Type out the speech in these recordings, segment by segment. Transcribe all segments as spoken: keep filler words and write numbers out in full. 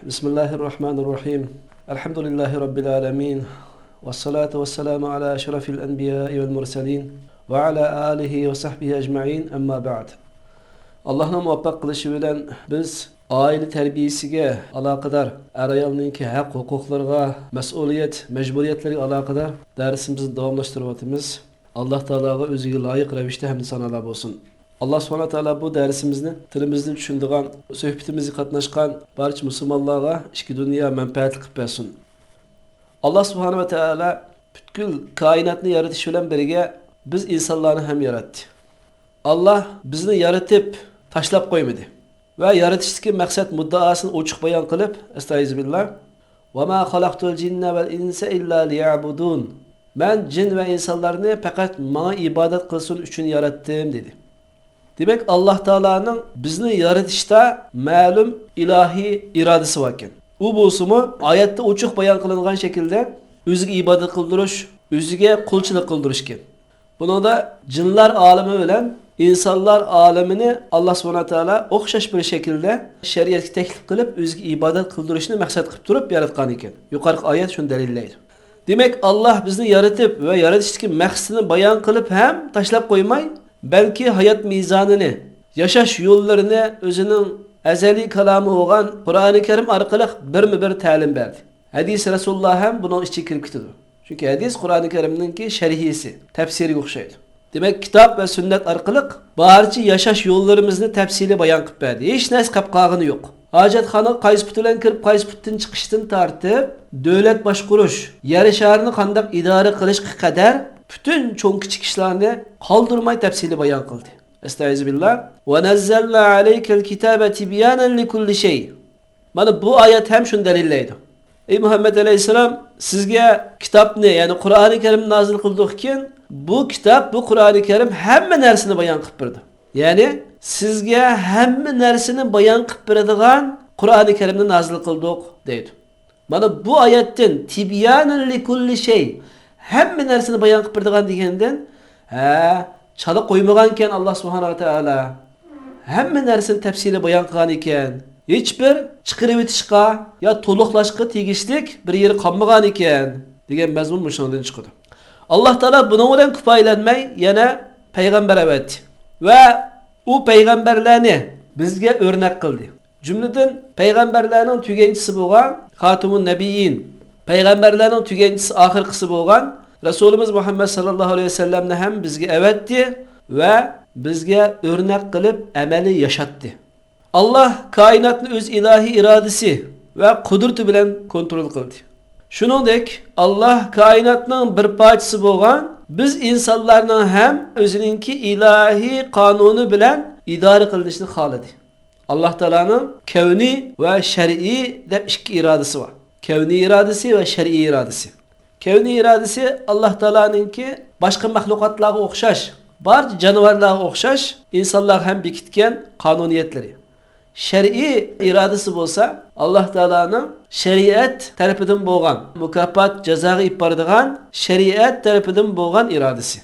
بسم الله الرحمن الرحيم. الحمد لله رب العالمين. والصلاة والسلام على أشرف الأنبياء والمرسلين وعلى آله وصحبه أجمعين. أما بعد. ئاللاھنىڭ مۇۋەپپەق قىلىشى بىلەن بىز ئائىلە تەربىيىسىگە ئالاقىدار، ئەر-ئايالنىڭكى ھەق-ھوقۇقلىرىغا، مەسئۇلىيەت، مەجبۇرىيەتلىرىگە ئالاقىدار دەرسىمىزنى داۋاملاشتۇرۇۋاتىمىز. ئاللاھ تائالاغا ئۆزىگە لايىق رەۋىشتە ھەمدۇ سانالار بولسۇن. ئاللاھ سۇبھانەھۇ ۋە تائالا بۇ دەرسىمىزنى، تىلىمىزنى چۈشىنىدىغان، سۆھبىتىمىزگە قاتناشقان بارچە مۇسۇلمانلارغا ئىككى دۇنيا مەنپەئەتلىك قىلىپ بەرسۇن. ئاللاھ سۇبھانەھۇ ۋە تائالا پۈتكۈل كائىناتنى يارىتىش بىلەن بىرگە بىز ئىنسانلارنى ھەم ياراتتى. ئاللاھ بىزنى يارىتىپ تاشلاپ قويمىدى ۋە يارىتىشتىكى مەقسەت مۇددىئاسىنى ئوچۇق بايان قىلىپ، ئەستەئىزۇبىللاھ، «وما خلقت الجن والإنس إلا ليعبدون.» «مەن جىن ۋە ئىنسانلارنى پەقەت ماڭا ئىبادەت قىلسۇن ئۈچۈن ياراتتىم» دېدى. دېمەك، ئاللاھ تائالانىڭ بىزنى يارىتىشتا مەلۇم ئىلاھىي ئىرادىسى باركەن. ئۇ بولسىمۇ ئايەتتە ئوچۇق بايان قىلىنغان شەكىلدە ئۆزىگە ئىبادەت قىلدۇرۇش، ئۆزىگە قۇلچىلىق قىلدۇرۇشكەن. بۇنىڭدا جىنلار ئالىمى بىلەن ئىنسانلار ئالىمىنى ئاللاھ سۇبھانەھۇ ۋە تائالا ئوخشاش بىر شەكىلدە شەرىئەتكە تەكلىپ قىلىپ، ئۆزىگە ئىبادەت قىلدۇرۇشنى مەقسەت قىلىپ تۇرۇپ ياراتقان ئىكەن. يۇقىرىقى ئايەت شۇنى دەلىللەيدۇ. دېمەك، ئاللاھ بىزنى يارىتىپ ۋە يارىتىشتىكى مەقسىتىنى بايان قىلىپ ھەم تاشلاپ قويماي، بەلكى ھايات مىزانىنى، ياشاش يوللىرىنى ئۆزىنىڭ ئەزەلىي كالامى بولغان قۇرئانى كەرىم ئارقىلىق بىرمۇ بىر تەلىم بەردى. ھەدىس رەسۇلۇللاھ ھەم بۇنىڭ ئىچىگە كىرىپ كېتىدۇ. چۈنكى ھەدىس قۇرئانى كەرىمنىڭكى شەرھىسى، تەپسىرىگە ئوخشايدۇ. دېمەك، كىتاب ۋە سۈننەت ئارقىلىق بارچە ياشاش يوللىرىمىزنى تەپسىلىي بايان قىلىپ بەردى. ھېچ نەرسە قېلىپ قالغىنى يوق. ھاجەتخانىغا قايسى پۇت بىلەن كىرىپ، قايسى پۇتتىن چىقىشتىن تارتىپ، دۆلەت باشقۇرۇش، يەر شارىنى قانداق ئىدارە قىلىشقا قەدەر پۈتۈن چوڭ كىچىك ئىشلارنى قالدۇرماي تەپسىلىي بايان قىلدى. ئەستەئىزۇبىللاھ. ونزلنا عليك الكتاب تبيانا لكل شيء. مانا بۇ ئايەت ھەم شۇنى دەلىللەيدۇ. ئەي مۇھەممەد ئەلەيھىسسالام، سىزگە كىتابنى، يەنى قۇرئانى كەرىمنى نازىل قىلدۇقكىن، بۇ كىتاب، بۇ قۇرئانى كەرىم ھەممە نەرسىنى بايان قىلىپ بېرىدۇ. يەنى سىزگە ھەممە نەرسىنى بايان قىلىپ بېرىدىغان قۇرئانى كەرىمنى نازىل قىلدۇق دەيدۇ. مانا بۇ ئايەتتىن تبيانا لكل شيء، ھەممە نەرسىنى بايان قىلىپ بېرىدىغان دېگەندىن، ھە، چالا قويمىغانكەن ئاللاھ سۇبھانەھۇ ۋە تائالا. ھەممە نەرسىنى تەپسىلىي بايان قىلغان ئىكەن. ھېچبىر چىقىرىۋېتىشقا يا تولۇقلاشقا تېگىشلىك بىر يېرى قالمىغان ئىكەن، دېگەن مەزمۇن مۇشۇنىڭدىن چىقىدۇ. ئاللاھ تائالا بۇنىڭ بىلەن كۇپايىلەنمەي، يەنە پەيغەمبەر ئەۋەتتى ۋە ئۇ پەيغەمبەرلەرنى بىزگە ئۆرنەك قىلدى. جۈملىدىن پەيغەمبەرلەرنىڭ تۈگەنچىسى بولغان خاتىمۇن نەبىيين، پەيغەمبەرلەرنىڭ تۈگەنچىسى، ئاخىرقىسى بولغان رەسۇلىمىز مۇھەممەد ساللاللاھۇ ئەلەيھى ۋەسەللەمنى ھەم بىزگە ئەۋەتتى ۋە بىزگە ئۆرنەك قىلىپ ئەمەلىي ياشاتتى. ئاللاھ كائىناتنى ئۆز ئىلاھىي ئىرادىسى ۋە قۇدرىتى بىلەن كونترول قىلدى. شۇنىڭدەك، ئاللاھ كائىناتنىڭ بىر پارچىسى بولغان بىز ئىنسانلارنىڭ ھەم ئۆزىنىڭكى ئىلاھىي قانۇنى بىلەن ئىدارە قىلىنىشىنى خالىدى. ئاللاھ تائالانىڭ كەۋنىي ۋە شەرئىي دەپ ئىككى ئىرادىسى بار. كەۋنىي ئىرادىسى ۋە شەرئىي ئىرادىسى. كەۋنىي ئىرادىسى ئاللاھ تائالانىڭكى باشقا مەخلۇقاتلارغا ئوخشاش، بارچە جانىۋارلارغا ئوخشاش، ئىنسانلارغا ھەم بېكىتكەن قانۇنىيەتلىرى. شەرئىي ئىرادىسى بولسا ئاللاھ تائالانىڭ شەرىئەت تەرىپىدىن بولغان، مۇكاپات، جازاغا ئېلىپ بارىدىغان شەرىئەت تەرىپىدىن بولغان ئىرادىسى.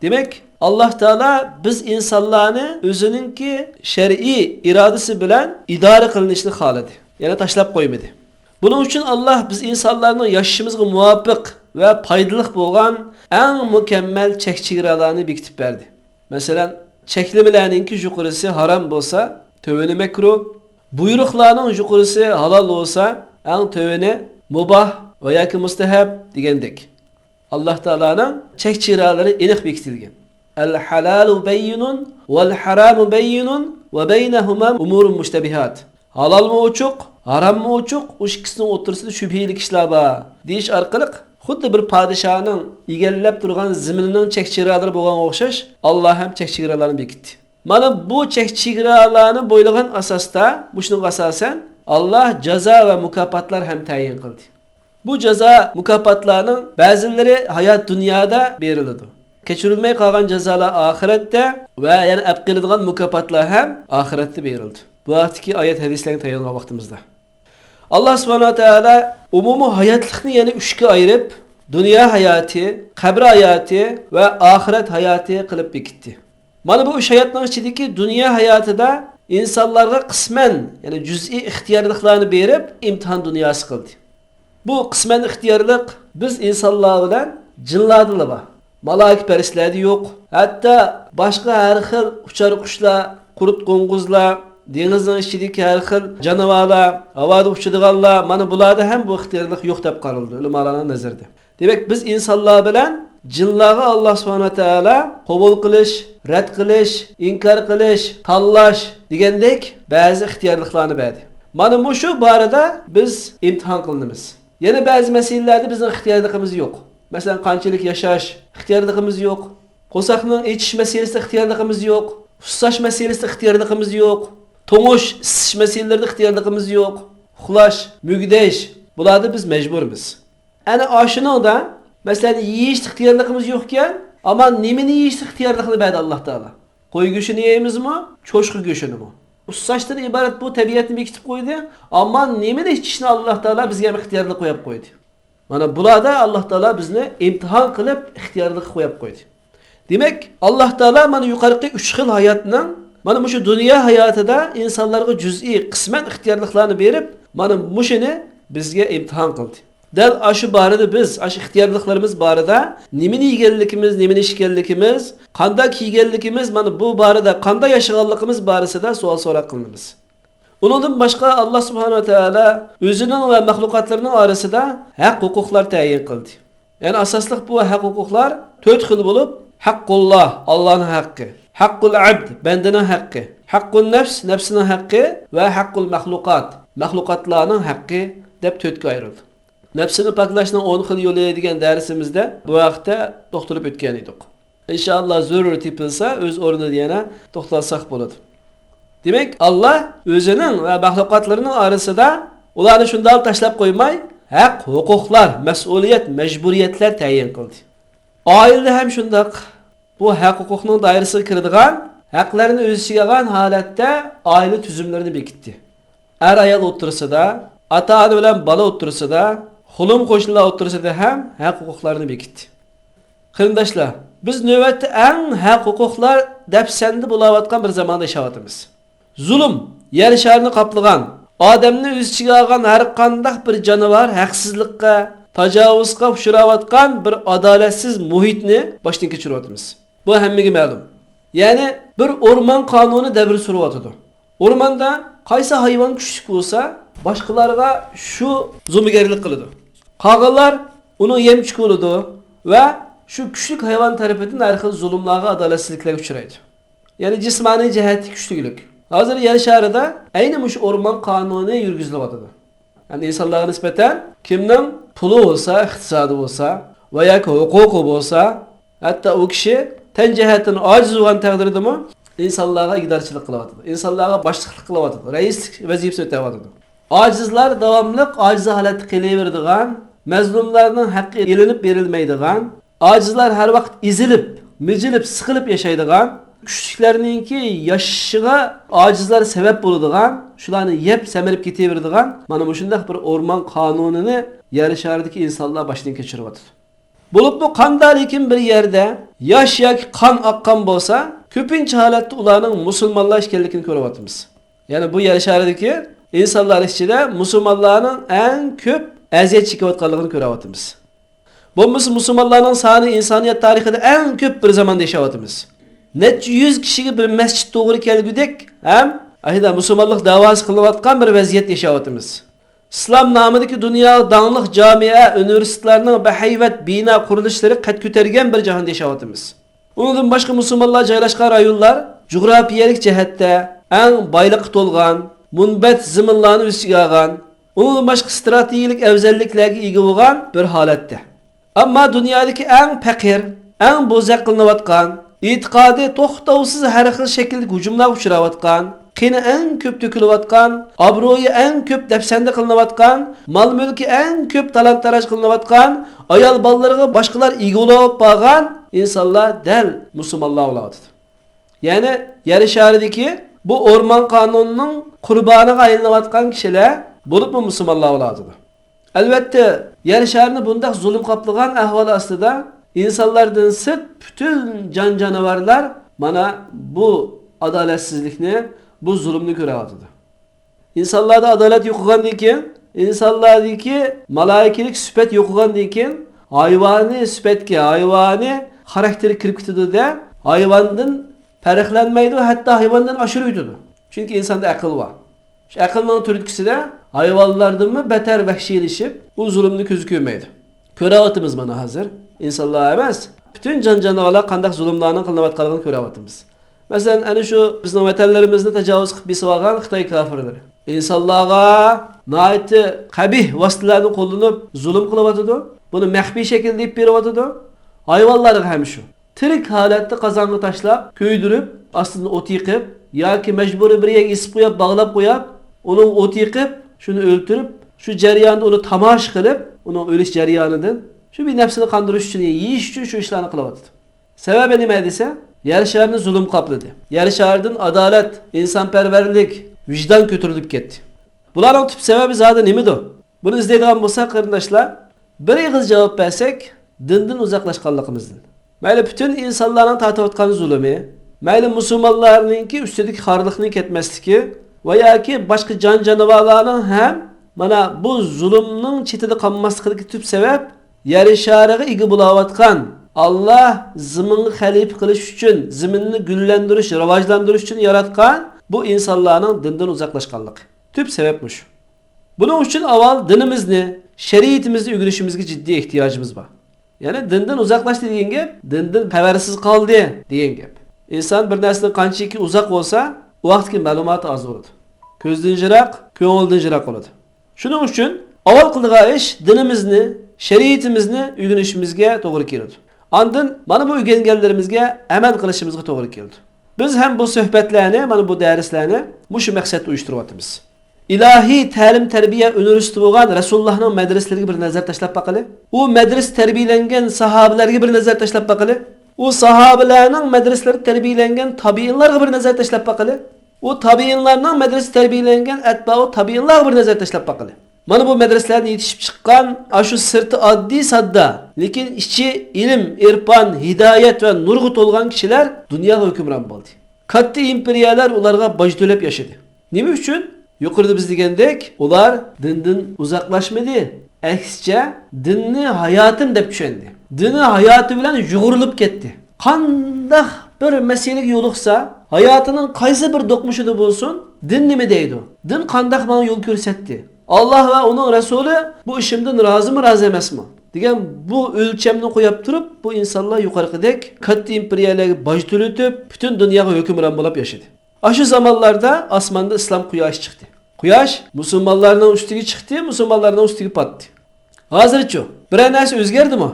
دېمەك، ئاللاھ تائالا بىز ئىنسانلارنى ئۆزىنىڭكى شەرئىي ئىرادىسى بىلەن ئىدارە قىلىنىشنى خالىدى، يەنى تاشلاپ قويمىدى. بۇنىڭ ئۈچۈن ئاللاھ بىز ئىنسانلارنىڭ ياشىشىمىزغا مۇۋاپىق ۋە پايدىلىق بولغان ئەڭ مۇكەممەل چەك-چېگرالارنى بېكىتىپ بەردى. مەسىلەن، چەكلىمىلەرنىڭكى يۇقىرىسى ھارام بولسا، تۆۋىنى مەكرۇھ، بۇيرۇقلارنىڭ يۇقىرىسى ھالال بولسا، ئەڭ تۆۋىنى مۇباھ ۋە ياكى مۇستەھەب دېگەندەك. ئاللاھ تائالانىڭ چەك-چېگرالىرى ئېنىق بېكىتىلگەن. الحلال بين والحرام بين وبينهما أمور مشتبهات. ھالالمۇ ئوچۇق، ھاراممۇ ئوچۇق، ئۇ ئىككىسىنىڭ ئوتتۇرىسىدا شۈبھىلىك ئىشلار بار، دېيىش ئارقىلىق خۇددى بىر پادىشاھنىڭ ئىگىلەپ تۇرغان زېمىنىنىڭ چەك-چېگرالىرى بولغانغا ئوخشاش، ئاللاھ ھەم چەك-چېگرالارنى بېكىتتى. مانا بۇ چەك-چېگرالارنى بويلىغان ئاساستا، مۇشۇنىڭغا ئاساسەن، ئاللاھ جازا ۋە مۇكاپاتلار ھەم تەيىن قىلدى. بۇ جازا مۇكاپاتلارنىڭ بەزىلىرى ھايات دۇنيادا بېرىلىدۇ. كەچۈرۈلمەي قالغان جازالار ئاخىرەتتە ۋە يەنە ئەپ قېلىدىغان مۇكاپاتلار ھەم ئاخىرەتتە بېرىلىدۇ. بۇ ھەقتىكى ئايەت ھەدىسلەرگە تايانغان ۋاقتىمىزدا، ئاللاھ سۇبھانەھۇ ۋە تائالا ئومۇمىي ھاياتلىقنى يەنە ئۈچكە ئايرىپ، دۇنيا ھاياتى، قەبرە ھاياتى ۋە ئاخىرەت ھاياتى قىلىپ بېكىتتى. مانا بۇ ئۈچ ھاياتنىڭ ئىچىدىكى دۇنيا ھاياتىدا ئىنسانلارغا قىسمەن، يەنى جۈزئىي ئىختىيارلىقلارنى بېرىپ، ئىمتىھان دۇنياسى قىلدى. بۇ قىسمەن ئىختىيارلىق بىز ئىنسانلار بىلەن جىنلاردىلا بار. مالائىكە پەرىشتىلەردە يوق. ھەتتا باشقا ھەر خىل ئۇچار قۇشلار، قۇرت قوڭغۇزلار، دېڭىزنىڭ ئىچىدىكى ھەر خىل جانىۋارلار، ھاۋادا ئۇچىدىغانلار، مانا بۇلاردا ھەم بۇ ئىختىيارلىق يوق دەپ قارىلىدۇ ئۆلىمالارنىڭ نەزىرىدە. دېمەك، بىز ئىنسانلار بىلەن جىنلارغا ئاللا سۇبھانەھۇ ۋە تائالا قوبۇل قىلىش، رەت قىلىش، ئىنكار قىلىش، تاللاش دېگەندەك بەزى ئىختىيارلىقلارنى بەردى. مانا مۇشۇ بارىدا بىز ئىمتىھان قىلىنىمىز. يەنە بەزى مەسىلىلەردە بىزنىڭ ئىختىيارلىقىمىز يوق. مەسىلەن، قانچىلىك ياشاش ئىختىيارلىقىمىز يوق. قورساقنىڭ ئېچىش مەسىلىسىدە ئىختىيارلىقىمىز يوق. ئۇسساش مەسىلىسىدە ئىختىيارلىقىمىز يوق. توڭۇش، ئىسسىش مەسىلىلىرىدە ئىختىيارلىقىمىز يوق. ئۇخلاش، مۈگدەش، بۇلاردا بىز مەجبۇرمىز. ئەنە ئاشۇنىڭدا، مەسىلەن، يېيىشتە ئىختىيارلىقىمىز يوقكەن، ئەمما نېمىنى يېيىشتە ئىختىيارلىقنى بەردى ئاللا تائالا. قوي گۆشىنى يەيمىزمۇ، چوشقا گۆشىنىمۇ؟ ئۇسساشتىن ئىبارەت بۇ تەبىئەتنى بېكىتىپ قويدى، ئەمما نېمىنى ئىچىشنى ئاللا تائالا بىزگە ھەم ئىختىيارلىق قويۇپ قويدى. مانا بۇلاردا ئاللا تائالا بىزنى ئىمتىھان قىلىپ ئىختىيارلىققا قويۇپ قويدى. دېمەك، ئاللا تائالا مانا يۇقىرىقى ئۈچ خىل ھاياتنىڭ، مانا مۇشۇ دۇنيا ھاياتىدا ئىنسانلارغا جۈزئىي، قىسمەن ئىختىيارلىقلارنى بېرىپ، مانا مۇشۇنى بىزگە ئىمتىھان قىلدى. دەل ئاشۇ بارىدا بىز، ئاشۇ ئىختىيارلىقلىرىمىز بارىدا نېمىنى يېگەنلىكىمىز، نېمىنى ئىچكەنلىكىمىز، قانداق كىيگەنلىكىمىز، مانا بۇ بارىدا قانداق ياشىغانلىقىمىز بارىسىدا سوئال سوراق قىلىنىمىز. ئۇنىڭدىن باشقا، ئاللا سۇبھانەھۇ ۋە تائالا ئۆزىنىڭ ۋە مەخلۇقاتلىرىنىڭ ئارىسىدا ھەق ھوقۇقلار تەيىن قىلدى. يەنى ئاساسلىق بۇ ھەق ھوقۇقلار تۆت خىل بولۇپ، ھەققۇللا، ئاللانىڭ ھەققى، ھەققۇل ئەبد، بەندىنىڭ ھەققى، ھەققۇن نەفس، نەپسىنىڭ ھەققى ۋە ھەققۇل مەخلۇقات، مەخلۇقاتلارنىڭ ھەققى دەپ تۆتكە ئايرىلىدۇ. نەپسىنى پاكلاشنىڭ ئون خىل يولى دېگەن دەرسىمىزدە بۇ ھەقتە توختىلىپ ئۆتكەن ئىدۇق. ئىنشائاللا، زۆرۈر تېپىلسا، ئۆز ئورنىدا يەنە توختالساق بولىدۇ. دېمەك، ئاللا ئۆزىنىڭ ۋە مەخلۇقاتلىرىنىڭ ئارىسىدا ئۇلارنى شۇنداق تاشلاپ قويماي، ھەق، ھوقۇقلار، مەسئۇلىيەت، مەجبۇرىيەتلەر تەيىن قىلدى. ئائىلىدە ھەم شۇنداق. بۇ ھەق ھوقۇقنىڭ دائىرىسىگە كىرىدىغان، ھەقلەرنى ئۆز ئىچىگە ئالغان ھالەتتە ئائىلە تۈزۈملىرىنى بېكىتتى. ئەر-ئايال ئوتتۇرىسىدا، ئاتا-ئانا بىلەن بالا ئوتتۇرىسىدا، قولۇم-قوشنىلار ئوتتۇرىسىدا ھەم ھەق ھوقۇقلارنى بېكىتتى. قېرىنداشلار، بىز نۆۋەتتە ئەڭ ھەق ھوقۇقلار دەپسەندە بولاۋاتقان بىر زاماندا ياشاۋاتىمىز. زۇلۇم يەر شارىنى قاپلىغان، ئادەمنى ئۆز ئىچىگە ئالغان ھەر قانداق بىر جانىۋار ھەقسىزلىققا، تاجاۋۇزغا ئۇچراۋاتقان بىر ئادالەتسىز مۇھىتنى باشتىن كەچۈرۈۋاتىمىز. بۇ ھەممىگە مەلۇم. يەنى بىر ئورمان قانۇنى دەۋر سۈرۈۋاتىدۇ. ئورماندا قايسى ھايۋان كۈچلۈك بولسا، باشقىلارغا شۇ زومىگەرلىك قىلىدۇ. قالغانلار ئۇنىڭ يەمچۈكى بولىدۇ ۋە شۇ كۈچلۈك ھايۋان تەرىپىدىن ھەر خىل زۇلۇملارغا، ئادالەتسىزلىكلەرگە ئۇچرايدۇ. يەنى جىسمانىي جەھەتتىكى كۈچلۈكلۈك. ھازىر يەر شارىدا ئەينى مۇشۇ ئورمان قانۇنى يۈرگۈزۈلۈۋاتىدۇ. يەنى ئىنسانلارغا نىسبەتەن كىمنىڭ پۇلى بولسا، ئىقتىسادى بولسا ۋە ياكى ھوقۇقى بولسا، ھەتتا ئۇ كىشى تەن جەھەتتىن ئاجىز بولغان تەقدىردىمۇ ئىنسانلارغا ئىگىدارچىلىق قىلىۋاتىدۇ، ئىنسانلارغا باشلىقلىق قىلىۋاتىدۇ، رەئىسلىك ۋەزىپىسىنى ئۆتەۋاتىدۇ. ئاجىزلار داۋاملىق ئاجىز ھالەتتە قېلىۋېرىدىغان، مەزلۇملارنىڭ ھەققى ئېلىنىپ بېرىلمەيدىغان، ئاجىزلار ھەر ۋاقىت ئېزىلىپ، مىجىلىپ، سىقىلىپ ياشايدىغان، كۈچلۈكلەرنىڭكى ياشىشىغا ئاجىزلار سەۋەب بولىدىغان، شۇلارنى يەپ سەمرىپ كېتىۋېرىدىغان مانا مۇشۇنداق بىر ئورمان قانۇنىنى يەر شارىدىكى ئىنسانلار باشتىن كەچۈرۈۋاتىدۇ. بولۇپمۇ قانداقلىكىن بىر يەردە ياش ياكى قان ئاققان بولسا، كۆپىنچە ھالەتتە ئۇلارنىڭ مۇسۇلمانلار ئىكەنلىكىنى كۆرۈۋاتىمىز. يەنى بۇ يەر شارىدىكى ئىنسانلار ئىچىدە مۇسۇلمانلارنىڭ ئەڭ كۆپ ئەزىيەت چېكىۋاتقانلىقىنى كۆرۈۋاتىمىز. بولمىسا مۇسۇلمانلارنىڭ سانى ئىنسانىيەت تارىخىدا ئەڭ كۆپ بىر زاماندا ياشاۋاتىمىز. نەچچە يۈز كىشىگە بىر مەسچىت توغرا كەلگۈدەك ھەم ئاشۇنداق مۇسۇلمانلىق داۋاسى قىلىنىۋاتقان بىر ۋەزىيەتتە ياشاۋاتىمىز. ئىسلام نامىدىكى دۇنيا داڭلىق جامىئە، ئۇنىۋېرسىتېتلارنىڭ بەھەيۋەت بىنا قۇرۇلۇشلىرى قەد كۆتەرگەن بىر جاھاندا ياشاۋاتىمىز. ئۇنىڭدىن باشقا مۇسۇلمانلار جايلاشقان رايونلار جۇغراپىيەلىك جەھەتتە ئەڭ بايلىققا تولغان، مۇنبەت زېمىنلارنى ئۆز ئىچىگە ئالغان، ئۇنىڭدىن باشقا ستراتېگىيەلىك ئەۋزەللىكلەرگە ئىگە بولغان بىر ھالەتتە. ئەمما دۇنيادىكى ئەڭ پەقىر، ئەڭ بوزەك قىلىنىۋاتقان، ئېتىقادى توختاۋسىز ھەر خىل شەكىلدىكى ھۇجۇملارغا ئۇچراۋاتقان، قېنى ئەڭ كۆپ تۆكۈلۈۋاتقان، ئابرۇيى ئەڭ كۆپ دەپسەندە قىلىنىۋاتقان، مال-مۈلكى ئەڭ كۆپ تالان-تاراج قىلىنىۋاتقان، ئايال بالىلىرىغا باشقىلار ئىگە بولۇپ بارغان ئىنسانلار دەل مۇسۇلمانلار بولاۋاتىدۇ. يەنى يەر شارىدىكى بۇ ئورمان قانۇنىنىڭ قۇربانىغا ئايلىنىۋاتقان كىشىلەر بولۇپمۇ مۇسۇلمانلار بولاۋاتىدۇ. ئەلۋەتتە، يەر شارىنى بۇنداق زۇلۇم قاپلىغان ئەھۋال ئاستىدا ئىنسانلاردىن سىرت پۈتۈن جان-جانىۋارلار مانا بۇ ئادالەتسىزلىكنى، بۇ زۇلۇمنى كۆرۈۋاتىدۇ. ئىنسانلاردا ئادالەت يوقىغاندىن كېيىن، ئىنسانلاردىكى مالايىكىلىك سۈپەت يوقىغاندىن كېيىن، ھايۋانىي سۈپەتكە، ھايۋانىي خاراكتېرگە كىرىپ كېتىدۇ-دە، ھايۋاندىن پەرقلەنمەيدۇ، ھەتتا ھايۋاندىن ئاشۇرۇۋېتىدۇ. چۈنكى ئىنساندا ئەقىل بار. شۇ ئەقىلنىڭ تۈرتكىسىدە ھايۋانلاردىنمۇ بەتەر ۋەھشىيلىشىپ، ئۇ زۇلۇمنى كۆزى كۆرمەيدۇ. كۆرۈۋاتىمىز مانا ھازىر. ئىنسانلار ئەمەس، پۈتۈن جان-جانىۋارلار قانداق زۇلۇملارنىڭ قىلىنىۋاتقانلىقىنى كۆرۈۋاتىمىز. مەسىلەن، ئەنە شۇ بىزنىڭ ۋەتەنلىرىمىزنى تاجاۋۇز قىلىپ بېسىۋالغان خىتاي كاپىرلىرى ئىنسانلارغا ناھايىتى قەبىھ ۋاسىتىلەرنى قوللىنىپ زۇلۇم قىلىۋاتىدۇ. بۇنى مەخپىي شەكىلدە ئېلىپ بېرىۋاتىدۇ. ھايۋانلارغا ھەم شۇ. تىرىك ھالەتتە قازانغا تاشلاپ، كۆيدۈرۈپ، ئاستىدىن ئوت يېقىپ ياكى مەجبۇرىي بىر يەرگە ئېسىپ قويۇپ، باغلاپ قويۇپ، ئۇنىڭغا ئوت يېقىپ، شۇنى ئۆلتۈرۈپ، شۇ جەرياندا ئۇنى تاماشا قىلىپ، ئۇنىڭ ئۆلۈش جەريانىدىن شۇ بىر نەپسىنى قاندۇرۇش ئۈچۈن، يېيىش ئۈچۈن شۇ ئىشلارنى قىلىۋاتىدۇ. سەۋەبى نېمە دېسە، يەر شارىنى زۇلۇم قاپلىدى. يەر شارىدىن ئادالەت، ئىنسانپەرۋەرلىك، ۋىجدان كۆتۈرۈلۈپ كەتتى. بۇلارنىڭ تۈپ سەۋەبى زادى نېمىدۇ؟ بۇنى ئىزدەيدىغان بولساق، قېرىنداشلار، بىر ئېغىز جاۋاب بەرسەك، دىندىن ئۇزاقلاشقانلىقىمىزدىن. مەيلى پۈتۈن ئىنسانلارنىڭ تارتىۋاتقان زۇلۇمى، مەيلى مۇسۇلمانلارنىڭكى ئۈستىدىكى خارلىقنىڭ كەتمەسلىكى ۋە ياكى باشقا جان-جانىۋارلارنىڭ ھەم مانا بۇ زۇلۇمنىڭ چېتىدە قالماسلىقىدىكى تۈپ سەۋەب، يەر شارىغا ئىگە بولاۋاتقان، ئاللا زېمىنغا خەلىپە قىلىش ئۈچۈن، زېمىننى گۈللەندۈرۈش، راۋاجلاندۇرۇش ئۈچۈن ياراتقان بۇ ئىنسانلارنىڭ دىندىن ئۇزاقلاشقانلىقى. تۈپ سەۋەب مۇشۇ. بۇنىڭ ئۈچۈن ئاۋۋال دىنىمىزنى، شەرىئىتىمىزنى ئۆگىنىشىمىزگە جىددىي ئېھتىياجىمىز بار. يەنى دىندىن ئۇزاقلاشتى دېگەن گەپ، دىندىن خەۋەرسىز قالدى دېگەن گەپ. ئىنسان بىر نەرسىدىن قانچىكى ئۇزاق بولسا، ئۇ ۋاقىتتىكى مەلۇماتى ئاز بولىدۇ. كۆزدىن يىراق، كۆڭۈلدىن يىراق بولىدۇ. شۇنىڭ ئۈچۈن ئاۋۋال قىلىدىغان ئىش دىنىمىزنى، شەرىئىتىمىزنى ئۆگىنىشىمىزگە توغرا كېلىدۇ. ئاندىن مانا بۇ ئۆگەنگەنلىرىمىزگە ئەمەل قىلىشىمىزغا توغرا كېلىدۇ. بىز ھەم بۇ سۆھبەتلەرنى، مانا بۇ دەرسلەرنى مۇشۇ مەقسەتتە ئۇيۇشتۇرۇۋاتىمىز. ئىلاھىي تەلىم-تەربىيە ئۇنىۋېرسىتېتى بولغان رەسۇلۇللاھنىڭ مەدرىسىلىرىگە بىر نەزەر تاشلاپ باقىلى. ئۇ مەدرىسە تەربىيەلەنگەن ساھابىلەرگە بىر نەزەر تاشلاپ باقىلى. ئۇ ساھابىلەرنىڭ مەدرىسىلىرىدە تەربىيەلەنگەن تابىئىنلارغا بىر نەزەر تاشلاپ باقىلى. ئۇ تابىئىنلارنىڭ مەدرىسىدە تەربىيەلەنگەن ئەتبائۇ تابىئىنلارغا بىر نەزەر تاشلاپ باقىلى. مانا بۇ مەدرىسىلەردىن يېتىشىپ چىققان ئاشۇ سىرتى ئاددىي-ساددا، لېكىن ئىچى ئىلىم، ئېرپان، ھىدايەت ۋە نۇرغا تولغان كىشىلەر دۇنياغا ھۆكۈمران بولدى. كاتتا ئىمپېرىيەلەر ئۇلارغا باج تۆلەپ ياشىدى. نېمە ئۈچۈن؟ يۇقىرىدا بىز دېگەندەك، ئۇلار دىندىن ئۇزاقلاشمىدى، ئەكسىچە، دىننى ھاياتىم دەپ چۈشەندى. دىنى ھاياتى بىلەن يۇغۇرۇلۇپ كەتتى. قانداق بىر مەسىلىگە يولۇقسا، ھاياتىنىڭ قايسى بىر دوقمۇشىدا بولسۇن، دىن نېمە دەيدۇ؟ دىن قانداق ماڭا يول كۆرسەتتى؟ ئاللا ۋە ئۇنىڭ رەسۇلى بۇ ئىشىمدىن رازىمۇ، رازى ئەمەسمۇ؟ دېگەن بۇ ئۆلچەمنى قويۇپ تۇرۇپ، بۇ ئىنسانلار يۇقىرىقىدەك كاتتا ئىمپېرىيەلەرگە باج تۆلىتىپ، پۈتۈن دۇنياغا ھۆكۈمران بولۇپ ياشىدى. ئاشۇ زامانلاردا ئاسماندا ئىسلام قۇياشى چىقتى. قۇياش مۇسۇلمانلارنىڭ ئۈستىگە چىقتى، مۇسۇلمانلارنىڭ ئۈستىگە پاتتى. ھازىرچۇ، بىرەر نەرسە ئۆزگەردىمۇ؟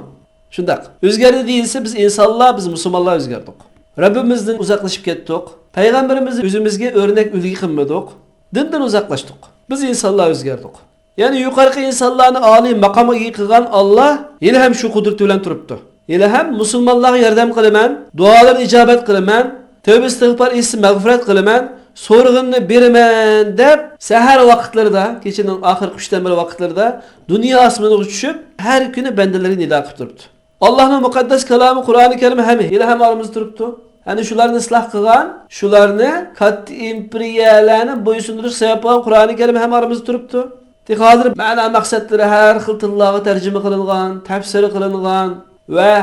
شۇنداق. ئۆزگەردى دېيىلسە، بىز ئىنسانلار، بىز مۇسۇلمانلار ئۆزگەردۇق. رەببىمىزدىن ئۇزاقلىشىپ كەتتۇق. پەيغەمبىرىمىزنى ئۆزىمىزگە ئۆرنەك، ئۈلگە قىلمىدۇق. دىندىن ئۇزاقلاشتۇق. بىز ئىنسانلار ئۆزگەردۇق. يەنى يۇقىرىقى ئىنسانلارنى ئالىي ماقامغا ئىگە قىلغان ئاللا ھېلىھەم شۇ قۇدرىتى بىلەن تۇرۇپتۇ. ھېلىھەم مۇسۇلمانلارغا ياردەم قىلىمەن، دۇئالىرىنى ئىجابەت قىلىمەن، تەۋبە ئىستىغپار ئېيتسا مەغپىرەت قىلىمەن، سورىغىنىنى بېرىمەن دەپ، سەھەر ۋاقىتلىرىدا، كېچىنىڭ ئاخىرقى ئۈچتىن بىر ۋاقىتلىرىدا دۇنيا ئاسمىنىغا چۈشۈپ، ھەر كۈنى بەندىلىرىگە نىدا قىلىپ تۇرۇپتۇ. ئاللانىڭ مۇقەددەس كالامى قۇرئانى كەرىم ھەم ھېلىھەم ئارىمىزدا تۇرۇپتۇ. ئەنە شۇلارنى ئىسلاھ قىلغان، شۇلارنى كاتتا ئىمپېرىيەلەرنى بويسۇندۇرۇشقا سەۋەب بولغان قۇرئانى كەرىم ھەم ئارىمىزدا تۇرۇپتۇ. تېخى ھازىر مەنا مەقسەتلىرى ھەر خىل تىللارغا تەرجىمە قىلىنغان، تەپسىر قىلىنغان ۋە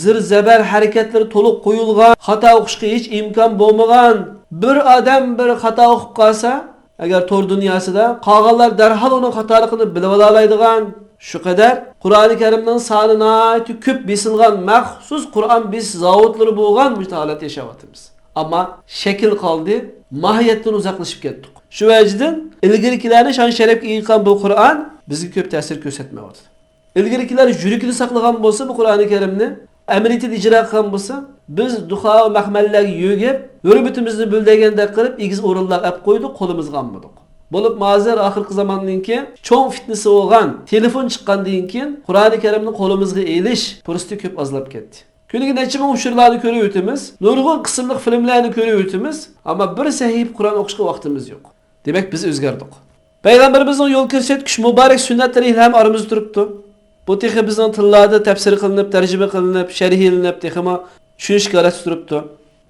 زىر-زەبەر ھەرىكەتلىرى تولۇق قويۇلغان، خاتا ئوقۇشقا ھېچ ئىمكان بولمىغان، بىر ئادەم بىر خاتا ئوقۇپ قالسا، ئەگەر تور دۇنياسىدا، قالغانلار دەرھال ئۇنىڭ خاتالىقىنى بىلىۋالالايدىغان، شۇ قەدەر قۇرئانى كەرىمنىڭ سانى ناھايىتى كۆپ بېسىلغان مەخسۇس قۇرئان بېسىش زاۋۇتلىرى بولغان مۇشۇ ھالەتتە ياشاۋاتىمىز. ئەمما شەكىل قالدى، ماھىيەتتىن ئۇزاقلىشىپ كەتتۇق. شۇ ۋەجىدىن ئىلگىرىكىلەرنى شان-شەرەپكە ئىگە قىلغان بۇ قۇرئان بىزگە كۆپ تەسىر كۆرسەتمەيۋاتىدۇ. ئىلگىرىكىلەر يۈرىكىدە ساقلىغان بولسا بۇ قۇرئانى كەرىمنى، ئەمەلىيىتىدە ئىجرا قىلغان بولسا، بىز دۇخا ۋە مەخمەللەرگە يۆگەپ، ھۆرمىتىمىزنى بىلدۈرگەندەك قىلىپ، ئېگىز ئورۇنلارغا ئەپ قويدۇق، قولىمىزغا ئالمىدۇق. بولۇپمۇ ھازىر ئاخىرقى زاماندىن كېيىن چوڭ فىتنىسى بولغان تېلېفون چىققاندىن كېيىن قۇرئانى كەرىمنى قولىمىزغا ئېلىش پۇرسىتى كۆپ ئازلاپ كەتتى. كۈنىگە نەچچە مىڭ ئۇچۇرلارنى كۆرۈۋېتىمىز، نۇرغۇن قىسىملىق فىلىملەرنى كۆرۈۋېتىمىز، ئەمما بىر سەھىپە قۇرئان ئوقۇشقا ۋاقتىمىز يوق. دېمەك، بىز ئۆزگەردۇق. پەيغەمبىرىمىزنىڭ يول كۆرسەتكۈچ مۇبارەك سۈننەتلىرى ھېلىھەم ئارىمىزدا تۇرۇپتۇ. بۇ تېخى بىزنىڭ تىللاردا تەپسىر قىلىنىپ، تەرجىمە قىلىنىپ، شەرھلىنىپ، تېخىمۇ چۈشىنىشكە ئارىلاشتۇرۇپتۇ.